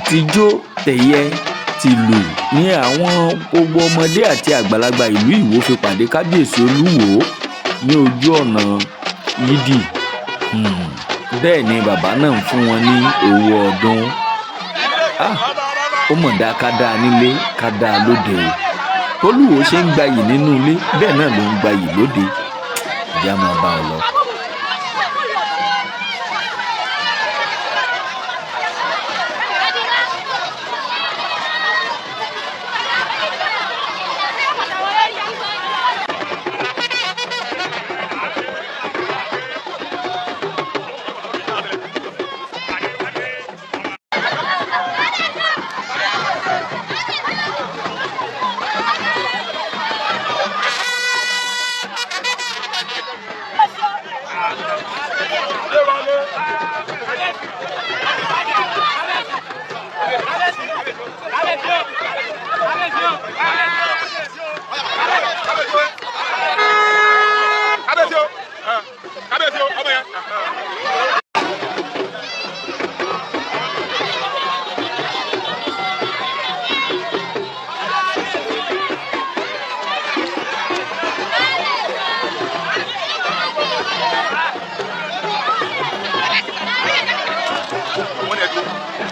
Tijó tẹ̀yẹ tìlù ni àwọn gbogbo ọmọdé àti àgbàlagbà ìlú Iwọ fi pàdé Kábíyèsí Olúwọ́ọ́ ní ojú ọ̀nà yídì. Bẹ́ẹ̀ ni bàbá náà ń fún wọn ní owó ọdún. Ó mọ̀ dáa ká dáa nílé ká dáa lóde o. Olúwo ṣe ń gbayì nínú ilé, bẹ́ẹ̀ náà ló ń gbayì lóde. Ìyá máa bá ọ lọ.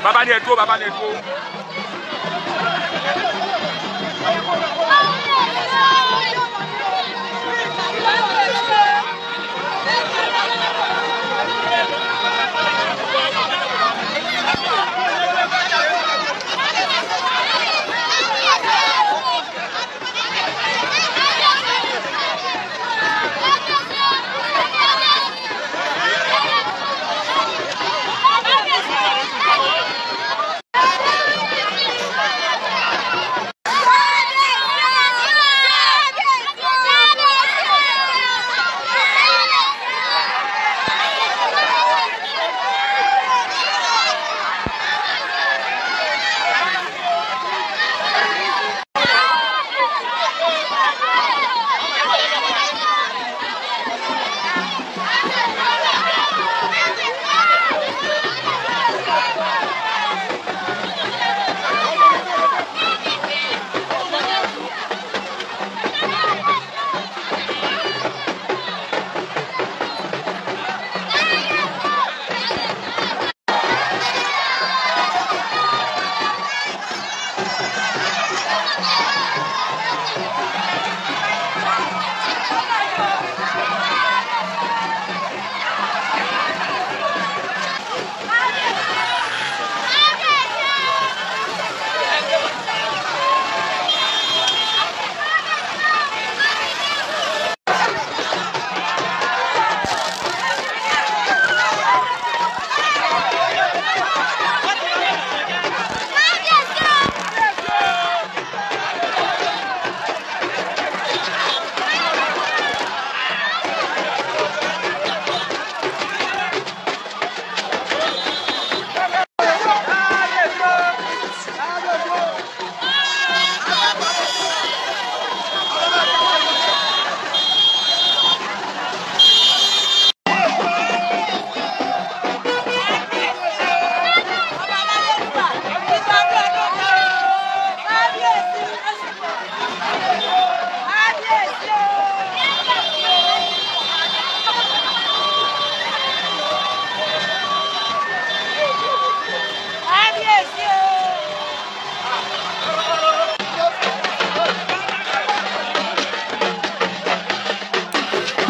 Bàbá ni ẹ dúró, bàbá ni ẹ dúró.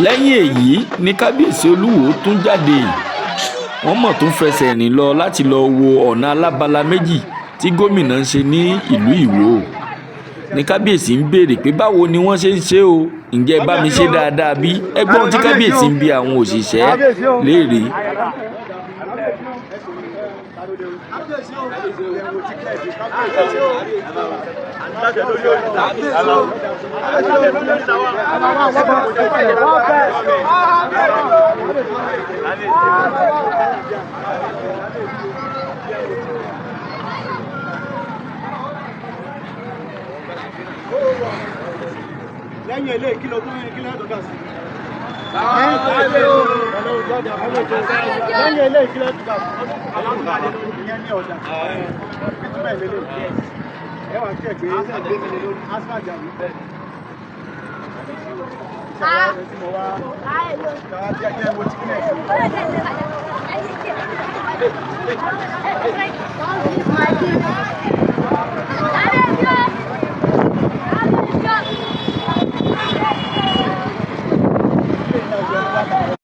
Lẹ́yìn èyí ni Kábíyèsí Olúwọ́ọ́ tún jáde. Wọ́n mọ̀ tún fẹsẹ̀ rìn lọ láti lọ́ọ́ wo ọ̀nà alábala méjì tí gómìnà ń ṣe ní ìlú Ìwó. Ní Kábíyèsí ń béèrè pé báwo ni wọ́n ṣe ń ṣe o, ǹjẹ́ ẹ bá mi ṣe dáadáa bí? Ẹ gbọ́ ohun tí Kábíyèsí ń bi àwọn òṣìṣẹ́ léèrè. Lẹ́yìn eléyìí kí ló tún kí ló tó kà sí. Lẹ́yìn eléyìí kí ló tó kà sí. Ìyẹn ní ọ̀dà. Bitumen lélẹ̀. Ẹ wà kí ẹ gbé asphalt àbí. Ìṣàwọ̀ rẹ̀ tí mo wá káwá jẹ́ jẹ́ wo tí kílẹ̀ sí.